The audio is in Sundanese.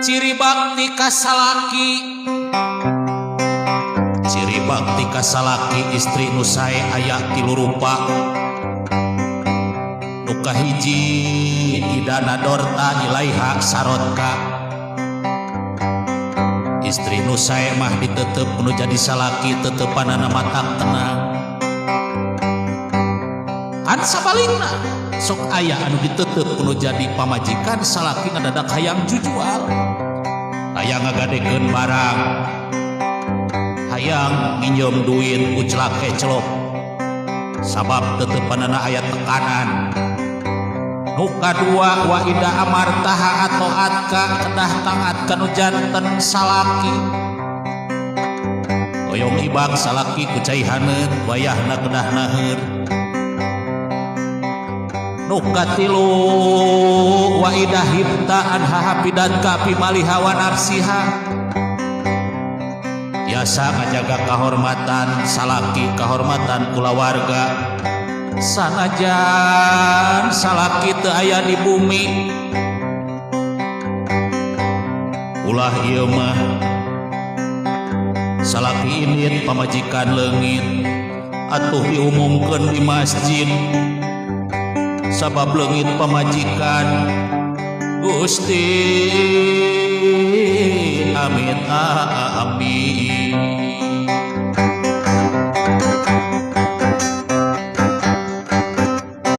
Ciri bakti ka salaki. Ciri bakti ka salaki istri nu sae aya tilu rupa. Nu kahiji, idza nadorta ilaiha sarotka. Istri nu sae mah ditetep nu jadi salaki tetepanana matak tenang. Kan sabalikna sok aya anu ditetep nu jadi pamajikan, salaki ngadadak hayang jujual, hayang ngagadekeun barang, hayang nginjem duit uclak eclok, sabab tetepanana aya tekanan. Nu kadua, wa idza amartaha atho'atka, kedah taat kanu janten salaki. Hoyong ibak salaki ku cai haneut, wayahna kedah naheur. Nu katilu, wa idza ghibta anha hafidatka fi maliha wa nafsiha. Biasa ngajaga kehormatan salaki, kehormatan kulawarga, sanajan salaki teu aya di bumi. Ulah ieu mah, salaki indit, pamajikan leungit, atuh diumumkeun di masjid sabab leungit pamajikan. Gusti, amit amit.